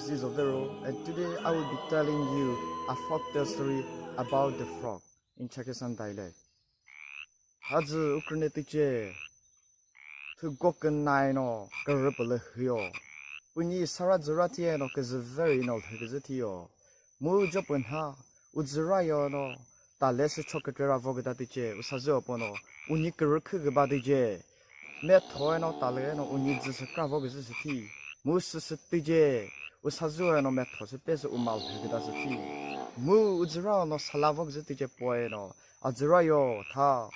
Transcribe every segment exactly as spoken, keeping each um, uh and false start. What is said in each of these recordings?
This is Overo, and today I will be telling you a folk tale story about the frog in Chakhesang dialect. Hadzü ukrüne tüche, thügo künai no kürüpülü hüyo. Pünyi sara dzüra thiye no küzü very no lhüküzü thiyo. Mu jo pünha, u dzüra yo no, tale sü cho kütüra vo küta tüche, u sazü opo no, unyi kürü khü küba tüche. Metho no tale no unyi dzü sü kra vo küzü sü thi. Mu sü sü tüche, u sazü no metho sü pe sü u mal hü küta sü thi. Mu u dzüra no sala vo küzü tüche poe no, a dzüra yo tha.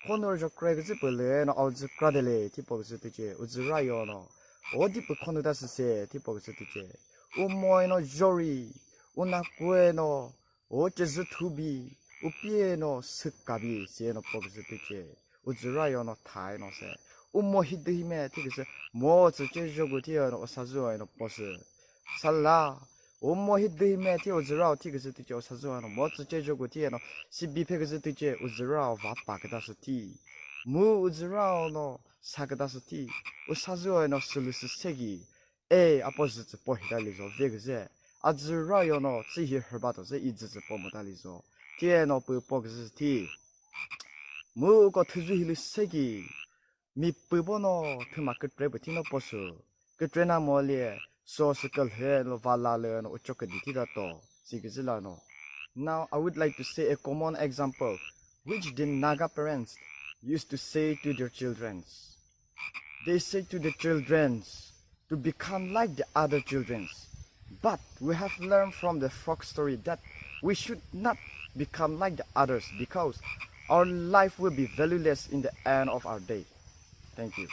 Khonur jo kre küzü pülü no a dzü kra dele thi po küzü tüche, u dzüra yo no. O di pü khonu ta sü se thi po küzü tüche. U moe no jori, u na kue no, o chezü thubi, u pie no sükabi se no po küzü tüche. U dzüra yo no thai no se. U mo hi dü hi me thi küzü mo tsü che jogu thi yo no u sazü no po sü. Sala, u mo hi dü hi me thi u dzüra thi küzü tüche u sazü no mo tsü che jogu thi no sibi phe küzü tüche u dzüra va pa küta sü thi. Mu u dzüra no sa küta sü thi. U sazü no sülü sü segi. E, apo zü tsü po hita lizo, ve küzü. A dzüra yo no, tsü hi hürba to zü i dzü tsü po müta lizo. Thiye no pü po küzü thi. Mu ko thüzü hilü seki. Mi pü bo no, thüma kütre pü thi no po sü. Kütre na mo lie, so sü külhe lo va la le no, ucho küdi thi ta to. Si küzü la no. Now, I would like to say a common example, which the Naga parents used to say to their children. They say to the children to become like the other children. But we have learned from the frog story that we should not become like the others because our life will be valueless in the end of our day. Thank you.